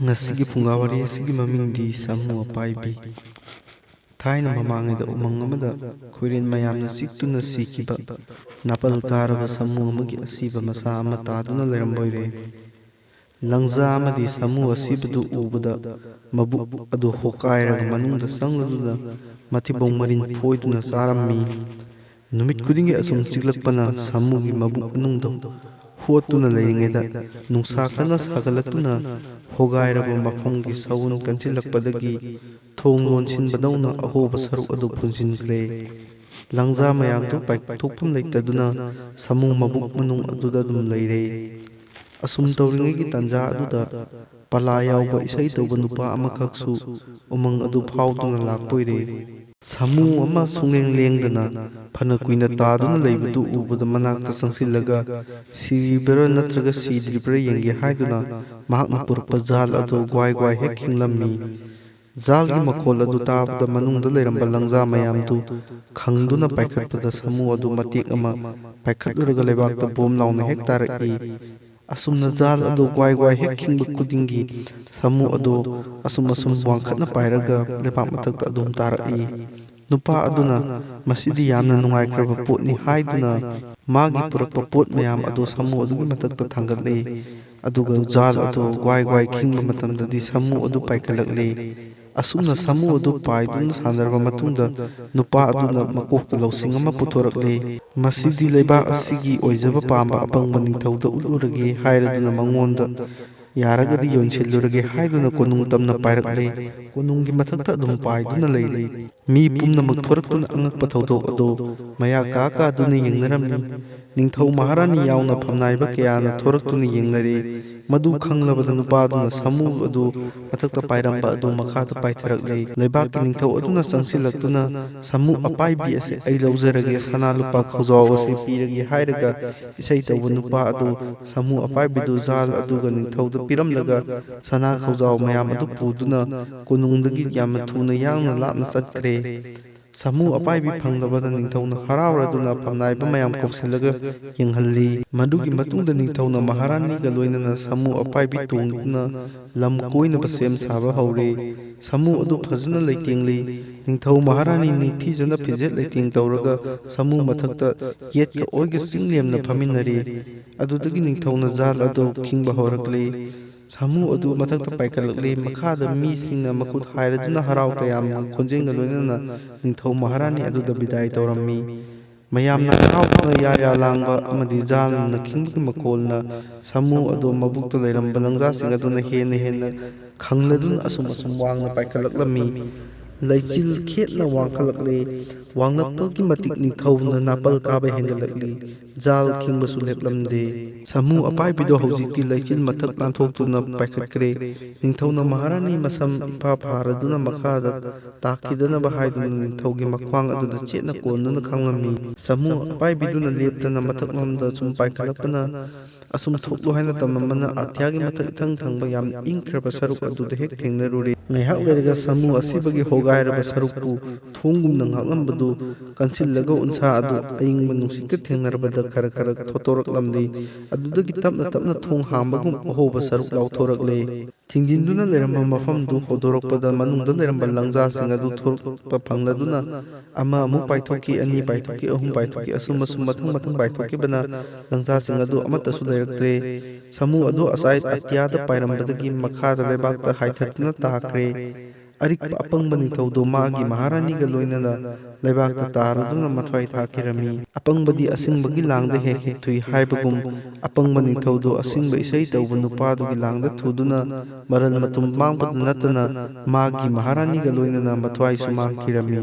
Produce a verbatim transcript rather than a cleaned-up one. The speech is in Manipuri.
ꯉꯁꯤꯒꯤ ꯐꯨꯡꯒꯥ ꯋꯥꯔꯤ ꯑꯁꯤꯒꯤ ꯃꯃꯤꯡꯗꯤ ꯁꯥꯃꯨ ꯑꯄꯥꯏꯕꯤ꯫ ꯊꯥꯏꯅ ꯃꯃꯥꯡꯉꯩꯗ ꯎꯃꯪ ꯑꯃꯗ ꯈꯣꯏꯔꯦꯟ ꯃꯌꯥꯝꯅ ꯆꯤꯛꯇꯨꯅ ꯁꯤꯈꯤꯕ ꯅꯥꯄꯜ ꯀꯥꯔꯕ ꯁꯥꯃꯨ ꯑꯃꯒꯤ ꯑꯁꯤꯕ ꯃꯁꯥ ꯑꯃ ꯇꯥꯗꯨꯅ ꯂꯩꯔꯝꯕ ꯑꯣꯏꯔꯦ꯫ ꯂꯪꯖꯥ ꯑꯃꯗꯤ ꯁꯥꯃꯨ ꯑꯁꯤꯕꯗꯨ ꯎꯕꯗ ꯃꯕꯨꯛ ꯑꯗꯨ ꯍꯣꯀꯥꯏꯔꯒ ꯃꯅꯨꯡꯗ ꯆꯪꯂꯗꯨꯅ ꯃꯊꯤꯕꯣꯡ ꯃꯔꯤꯟ ꯐꯣꯏꯗꯨꯅ ꯆꯥꯔꯝꯃꯤ꯫ ꯅꯨꯃꯤꯠ ꯈꯨꯗꯤꯡꯒꯤ ꯑꯁꯨꯝ ꯆꯤꯛꯂꯛꯄꯅ ꯁꯥꯃꯨꯒꯤ ꯃꯕꯨꯛ ꯃꯅꯨꯡꯗ ꯍꯣꯠꯇꯨꯅ ꯂꯩꯔꯤꯉꯩꯗ ꯅꯨꯡꯁꯥ ꯀꯟꯅ ꯁꯥꯒꯠꯂꯛꯇꯨꯅ ꯍꯣꯒꯥꯏꯔꯕ ꯃꯐꯝꯒꯤ ꯁꯥꯎꯟ ꯀꯟꯁꯤꯜꯂꯛꯄꯗꯒꯤ ꯊꯣꯡ ꯂꯣꯟꯁꯤꯟꯕꯗꯧꯅ ꯑꯍꯣꯕ ꯁꯔꯨꯛ ꯑꯗꯨ ꯐꯨꯟꯖꯤꯟꯈ꯭ꯔꯦ꯫ ꯂꯪꯖꯥ ꯃꯌꯥꯝꯗꯨ ꯄꯥꯏꯊꯣꯛꯐꯝ ꯂꯩꯇꯗꯨꯅ ꯁꯥꯃꯨ ꯃꯕꯨꯛ ꯃꯅꯨꯡ ꯑꯗꯨꯗ ꯑꯗꯨꯝ ꯂꯩꯔꯦ꯫ ꯑꯁꯨꯝ ꯇꯧꯔꯤꯉꯩꯒꯤ ꯇꯥꯟꯖꯥ ꯑꯗꯨꯗ ꯄꯂꯥ ꯌꯥꯎꯕ ꯏꯁꯩ ꯇꯧꯕ ꯅꯨꯄꯥ ꯑꯃꯈꯛꯁꯨ ꯎꯃꯪ ꯑꯗꯨ ꯐꯥꯎꯗꯨꯅ ꯂꯥꯛꯄ ꯑꯣꯏꯔꯦ꯫ ꯁꯥꯃꯨ ꯑꯃ ꯁꯨꯡꯂꯦꯡ ꯂꯦꯡꯗꯅ ꯐꯅ ꯀꯨꯏꯅ ꯇꯥꯗꯨꯅ ꯂꯩꯕꯗꯨ ꯎꯕꯗ ꯃꯅꯥꯛꯇ ꯆꯪꯁꯤꯜꯂꯒ ꯁꯤꯔꯤꯕ꯭ꯔꯥ ꯅꯠꯇ꯭ꯔꯒ ꯁꯤꯗ꯭ꯔꯤꯕ꯭ꯔꯥ ꯌꯦꯡꯒꯦ ꯍꯥꯏꯗꯨꯅ ꯃꯍꯥꯛꯅ ꯄꯨꯔꯛꯄ ꯖꯥꯜ ꯑꯗꯨ ꯒ꯭ꯋꯥꯏ ꯒ꯭ꯋꯥꯏ ꯍꯦꯛ ꯈꯤꯡꯂꯝꯃꯤ꯫ ꯖꯥꯜꯒꯤ ꯃꯈꯣꯜ ꯑꯗꯨ ꯇꯥꯕꯗ ꯃꯅꯨꯡꯗ ꯂꯩꯔꯝꯕ ꯂꯪꯖꯥ ꯃꯌꯥꯝꯗꯨ ꯈꯪꯗꯨꯅ ꯄꯥꯏꯈꯠꯄꯗ ꯁꯥꯃꯨ ꯑꯗꯨ ꯃꯇꯦꯛ ꯑꯃ ꯄꯥꯏꯈꯠꯂꯨꯔꯒ ꯂꯩꯕꯥꯛꯇ ꯕꯣꯝ ꯂꯥꯎꯅ ꯍꯦꯛ ꯇꯥꯔꯛꯏ꯫ ꯑꯁꯨꯝꯅ ꯖꯥꯜ ꯑꯗꯨ ꯒ꯭ꯋꯥꯏ ꯒ꯭ꯋꯥꯏ ꯍꯦꯛ ꯈꯤꯡꯕ ꯈꯨꯗꯤꯡꯒꯤ ꯁꯥꯃꯨ ꯑꯗꯨ ꯑꯁꯨꯝ ꯑꯁꯨꯝ ꯋꯥꯡꯈꯠꯅ ꯄꯥꯏꯔꯒ ꯂꯩꯕꯥꯛ ꯃꯊꯛꯇ ꯑꯗꯨꯝ ꯇꯥꯔꯛꯏ꯫ ꯅꯨꯄꯥ ꯑꯗꯨꯅ ꯃꯁꯤꯗꯤ ꯌꯥꯝꯅ ꯅꯨꯡꯉꯥꯏꯈ꯭ꯔꯕ ꯄꯣꯠꯅꯤ ꯍꯥꯏꯗꯨꯅ ꯃꯥꯒꯤ ꯄꯨꯔꯛꯄ ꯄꯣꯠ ꯃꯌꯥꯝ ꯑꯗꯨ ꯁꯥꯃꯨ ꯑꯗꯨꯒꯤ ꯃꯊꯛꯇ ꯊꯥꯡꯒꯠꯂꯤ꯫ ꯑꯗꯨꯒ ꯖꯥꯜ ꯑꯗꯨ ꯒ꯭ꯋꯥꯏ ꯒ꯭ꯋꯥꯏ ꯈꯤꯡꯕ ꯃꯇꯝꯗꯗꯤ ꯁꯥꯃꯨ ꯑꯗꯨ ꯄꯥꯏꯈꯠꯂꯛꯂꯤ꯫ ꯑꯁꯨꯝꯅ ꯁꯥꯃꯨ ꯑꯗꯨ ꯄꯥꯏꯗꯨꯅ ꯁꯥꯟꯅꯔꯕ ꯃꯇꯨꯡꯗ ꯅꯨꯄꯥ ꯑꯗꯨꯅ ꯃꯀꯣꯛꯇ ꯂꯧꯁꯤꯡ ꯑꯃ ꯄꯨꯊꯣꯔꯛꯂꯤ꯫ ꯃꯁꯤꯗꯤ ꯂꯩꯕꯥꯛ ꯑꯁꯤꯒꯤ ꯑꯣꯏꯖꯕ ꯄꯥꯝꯕ ꯑꯄꯪꯕ ꯅꯤꯡꯊꯧꯗ ꯎꯠꯂꯨꯔꯒꯦ ꯍꯥꯏꯔꯗꯨꯅ ꯃꯉꯣꯟꯗ ꯌꯥꯔꯒꯗꯤ ꯌꯣꯟꯁꯤꯜꯂꯨꯔꯒꯦ ꯍꯥꯏꯗꯨꯅ ꯀꯣꯅꯨꯡ ꯇꯝꯅ ꯄꯥꯏꯔꯛꯂꯦ꯫ ꯀꯣꯅꯨꯡꯒꯤ ꯃꯊꯛꯇ ꯑꯗꯨꯝ ꯄꯥꯏꯗꯨꯅ ꯂꯩꯔꯦ꯫ ꯃꯤ ꯄꯨꯝꯅꯃꯛ ꯊꯣꯔꯛꯇꯨꯅ ꯑꯉꯛꯄ ꯊꯧꯗꯣꯛ ꯑꯗꯨ ꯃꯌꯥ ꯀꯥ ꯀꯥꯗꯨꯅ ꯌꯦꯡꯅꯔꯝꯃꯤ꯫ ꯅꯤꯡꯊꯧ ꯃꯍꯥꯔꯥꯅꯤ ꯌꯥꯎꯅ ꯐꯝꯅꯥꯏꯕ ꯀꯌꯥꯅ ꯊꯣꯔꯛꯇꯨꯅ ꯌꯦꯡꯅꯔꯦ꯫ ꯃꯗꯨ ꯈꯪꯂꯕꯗ ꯅꯨꯄꯥꯗꯨꯅ ꯁꯥꯃꯨ ꯑꯗꯨ ꯃꯊꯛꯇ ꯄꯥꯏꯔꯝꯕ ꯑꯗꯨ ꯃꯈꯥꯗ ꯄꯥꯏꯊꯔꯛꯂꯦ꯫ ꯂꯩꯕꯥꯛꯀꯤ ꯅꯤꯡꯊꯧ ꯑꯗꯨꯅ ꯆꯪꯁꯤꯜꯂꯛꯇꯨꯅ, "ꯁꯥꯃꯨ ꯑꯄꯥꯏꯕꯤ ꯑꯁꯤ ꯑꯩ ꯂꯧꯖꯔꯒꯦ, ꯁꯅꯥ ꯂꯨꯄꯥ ꯈꯧꯖꯥꯎ ꯑꯁꯤ ꯄꯤꯔꯒꯦ" ꯍꯥꯏꯔꯒ ꯏꯁꯩ ꯇꯧꯕ ꯅꯨꯄꯥ ꯑꯗꯨ ꯁꯥꯃꯨ ꯑꯄꯥꯏꯕꯤꯗꯨ ꯖꯥꯜ ꯑꯗꯨꯒ ꯅꯤꯡꯊꯧꯗ ꯄꯤꯔꯝꯂꯒ ꯁꯅꯥ ꯈꯧꯖꯥꯎ ꯃꯌꯥꯝ ꯑꯗꯨ ꯄꯨꯗꯨꯅ ꯀꯣꯅꯨꯡꯗꯒꯤ ꯌꯥꯝꯅ ꯊꯨꯅ ꯌꯥꯡꯅ ꯂꯥꯞꯅ ꯆꯠꯈ꯭ꯔꯦ꯫ ꯁꯥꯃꯨ ꯑꯄꯥꯏꯕꯤ ꯐꯪꯂꯕꯗ ꯅꯤꯡꯊꯧꯅ ꯍꯔꯥꯎꯔꯗꯨꯅ ꯐꯝꯅꯥꯏꯕ ꯃꯌꯥꯝ ꯀꯧꯁꯤꯜꯂꯒ ꯌꯦꯡꯍꯜꯂꯤ꯫ ꯃꯗꯨꯒꯤ ꯃꯇꯨꯡꯗ ꯅꯤꯡꯊꯧꯅ ꯃꯍꯥꯔꯥꯅꯤꯒ ꯂꯣꯏꯅꯅ ꯁꯥꯃꯨ ꯑꯄꯥꯏꯕꯤ ꯇꯣꯡꯗꯨꯅ ꯂꯝ ꯀꯣꯏꯅꯕ ꯁꯦꯝ ꯁꯥꯕ ꯍꯧꯔꯦ꯫ ꯁꯥꯃꯨ ꯑꯗꯨ ꯐꯖꯅ ꯂꯩꯇꯦꯡꯂꯤ꯫ ꯅꯤꯡꯊꯧ ꯃꯍꯥꯔꯥꯅꯤ ꯅꯤꯡꯊꯤꯖꯅ ꯐꯤꯖꯦꯠ ꯂꯩꯇꯦꯡ ꯇꯧꯔꯒ ꯁꯥꯃꯨ ꯃꯊꯛꯇ ꯌꯦꯠꯀ ꯑꯣꯏꯒ ꯆꯤꯡꯂꯦꯝꯅ ꯐꯝꯃꯤꯟꯅꯔꯤ꯫ ꯑꯗꯨꯗꯒꯤ ꯅꯤꯡꯊꯧꯅ ꯖꯥꯜ ꯑꯗꯨ ꯈꯤꯡꯕ ꯍꯧꯔꯛꯂꯤ꯫ ꯁꯥꯃꯨ ꯑꯗꯨ ꯃꯊꯛꯇ ꯄꯥꯏꯈꯠꯂꯛꯂꯤ꯫ ꯃꯈꯥꯗ ꯃꯤꯁꯤꯡꯅ ꯃꯈꯨꯠ ꯍꯥꯏꯔꯗꯨꯅ ꯍꯔꯥꯎ ꯇꯌꯥꯝꯕ ꯈꯣꯟꯖꯦꯜꯒ ꯂꯣꯏꯅꯅ ꯅꯤꯡꯊꯧ ꯃꯍꯥꯔꯥꯅꯤ ꯑꯗꯨꯗ ꯕꯤꯗꯥꯏ ꯇꯧꯔꯝꯃꯤ꯫ ꯃꯌꯥꯝꯅ ꯍꯔꯥꯎꯗꯨꯅ ꯌꯥ ꯌꯥ ꯂꯥꯡꯕ ꯑꯃꯗꯤ ꯖꯥꯜꯅ ꯈꯤꯡꯕꯒꯤ ꯃꯈꯣꯜꯅ ꯁꯥꯃꯨ ꯑꯗꯨ ꯃꯕꯨꯛꯇ ꯂꯩꯔꯝꯕ ꯂꯪꯖꯥꯁꯤꯡ ꯑꯗꯨꯅ ꯍꯦꯟꯅ ꯍꯦꯟꯅ ꯈꯪꯂꯗꯨꯅ ꯑꯁꯨꯝ ꯑꯁꯨꯝ ꯋꯥꯡꯅ ꯄꯥꯏꯈꯠꯂꯛꯂꯝꯃꯤ꯫ ꯂꯩꯆꯤꯜ ꯈꯦꯠꯅ ꯋꯥꯡꯈꯠꯂꯛꯂꯦ꯫ ꯋꯥꯡꯂꯛꯄꯒꯤ ꯃꯇꯤꯛ ꯅꯤꯡꯊꯧꯅ ꯅꯥꯄꯜ ꯀꯥꯕ ꯍꯦꯟꯒꯠꯂꯛꯂꯤ꯫ ꯖꯥꯜ ꯈꯤꯡꯕꯁꯨ ꯂꯦꯞꯂꯝꯗꯦ꯫ ꯁꯥꯃꯨ ꯑꯄꯥꯏꯕꯤꯗꯣ ꯍꯧꯖꯤꯛꯇꯤ ꯂꯩꯆꯤꯜ ꯃꯊꯛ ꯂꯥꯟꯊꯣꯛꯇꯨꯅ ꯄꯥꯏꯈꯠꯈ꯭ꯔꯦ꯫ ꯅꯤꯡꯊꯧꯅ ꯃꯍꯥꯔꯥꯅꯤ ꯃꯁꯝ ꯏꯐꯥ ꯐꯥꯔꯗꯨꯅ ꯃꯈꯥꯗ ꯇꯥꯈꯤꯗꯅꯕ ꯍꯥꯏꯗꯨꯅ ꯅꯤꯡꯊꯧꯒꯤ ꯃꯈ꯭ꯋꯥꯡ ꯑꯗꯨꯗ ꯆꯦꯠꯅ ꯀꯣꯟꯗꯨꯅ ꯈꯥꯡꯂꯝꯃꯤ꯫ ꯁꯥꯃꯨ ꯑꯄꯥꯏꯕꯤꯗꯨꯅ ꯂꯦꯞꯇꯅ ꯃꯊꯛꯂꯣꯝꯗ ꯁꯨꯝ ꯄꯥꯏꯈꯠꯂꯛꯄꯅ ꯑꯁꯨꯝ ꯊꯣꯛꯂꯣ ꯍꯥꯏꯅ ꯇꯝꯃꯝꯕꯅ ꯑꯇꯤꯌꯥꯒꯤ ꯃꯊꯛ ꯏꯊꯪ ꯊꯪꯕ ꯌꯥꯝ ꯏꯪꯈ꯭ꯔꯕ ꯁꯔꯨꯛ ꯑꯗꯨꯗ ꯍꯦꯛ ꯊꯦꯡꯅꯔꯨꯔꯦ꯫ ꯉꯥꯏꯍꯥꯛ ꯂꯩꯔꯒ ꯁꯥꯃꯨ ꯑꯁꯤꯕꯒꯤ ꯍꯣꯒꯥꯏꯔꯕ ꯁꯔꯨꯛꯄꯨ ꯊꯣꯡꯒꯨꯝꯅ ꯉꯥꯛꯂꯝꯕꯗꯨ ꯀꯟꯁꯤꯜꯂꯒ ꯎꯟꯁꯥ ꯑꯗꯨ ꯑꯏꯪꯕ ꯅꯨꯡꯁꯤꯠꯀ ꯊꯦꯡꯅꯔꯕꯗ ꯈꯔ ꯈꯔ ꯊꯣꯠꯇꯣꯔꯛꯂꯝꯂꯤ꯫ ꯑꯗꯨꯗꯒꯤ ꯇꯞꯅ ꯇꯞꯅ ꯊꯣꯡ ꯍꯥꯡꯕꯒꯨꯝ ꯑꯍꯣꯕ ꯁꯔꯨꯛ ꯂꯥꯎꯊꯣꯔꯛꯂꯦ꯫ ꯊꯤꯡꯖꯤꯟꯗꯨꯅ ꯂꯩꯔꯝꯕ ꯃꯐꯝꯗꯨ ꯍꯧꯗꯣꯔꯛꯄꯗ ꯃꯅꯨꯡꯗ ꯂꯩꯔꯝꯕ ꯂꯪꯖꯥꯁꯤꯡ ꯑꯗꯨ ꯊꯣꯔꯛꯄ ꯐꯪꯂꯗꯨꯅ ꯑꯃ ꯑꯃꯨꯛ ꯄꯥꯏꯊꯣꯛꯈꯤ, ꯑꯅꯤ ꯄꯥꯏꯊꯣꯛꯈꯤ, ꯑꯍꯨꯝ ꯄꯥꯏꯊꯣꯛꯈꯤ, ꯑꯁꯨꯝ ꯑꯁꯨꯝ ꯃꯊꯪ ꯃꯊꯪ ꯄꯥꯏꯊꯣꯛꯈꯤꯕꯅ ꯂꯪꯖꯥꯁꯤꯡ ꯑꯗꯨ ꯑꯃꯠꯇꯁꯨ ꯂꯩꯔꯛꯇ꯭ꯔꯦ꯫ ꯁꯥꯃꯨ ꯑꯗꯨ ꯑꯁꯥꯏ ꯑꯇꯤꯌꯥꯗ ꯄꯥꯏꯔꯝꯕꯗꯒꯤ ꯃꯈꯥꯗ ꯂꯩꯕꯥꯛꯇ ꯍꯥꯏꯊꯗꯨꯅ ꯇꯥꯈ꯭ꯔꯦ꯫ ꯑꯔꯤꯛꯄ ꯑꯄꯪꯕ ꯅꯤꯡꯊꯧꯗꯨ ꯃꯥꯒꯤ ꯃꯍꯥꯔꯥꯅꯤꯒ ꯂꯣꯏꯅꯅ ꯂꯩꯕꯥꯛꯇ ꯇꯥꯔꯗꯨꯅ ꯃꯊ꯭ꯋꯥꯏ ꯊꯥꯈꯤꯔꯝꯃꯤ꯫ ꯑꯄꯪꯕꯗꯤ ꯑꯁꯤꯡꯕꯒꯤ ꯂꯥꯡꯗ ꯍꯦꯛ ꯍꯦꯛ ꯊꯨꯏ ꯍꯥꯏꯕꯒꯨꯝ, ꯑꯄꯪꯕ ꯅꯤꯡꯊꯧꯗꯨ ꯑꯁꯤꯡꯕ ꯏꯁꯩ ꯇꯧꯕ ꯅꯨꯄꯥꯗꯨꯒꯤ ꯂꯥꯡꯗ ꯊꯨꯗꯨꯅ ꯃꯔꯜ ꯃꯊꯨꯝ ꯃꯥꯡꯕꯗ ꯅꯠꯇꯅ ꯃꯥꯒꯤ ꯃꯍꯥꯔꯥꯅꯤꯒ ꯂꯣꯏꯅꯅ ꯃꯊ꯭ꯋꯥꯏꯁꯨ ꯃꯥꯡꯈꯤꯔꯝꯃꯤ꯫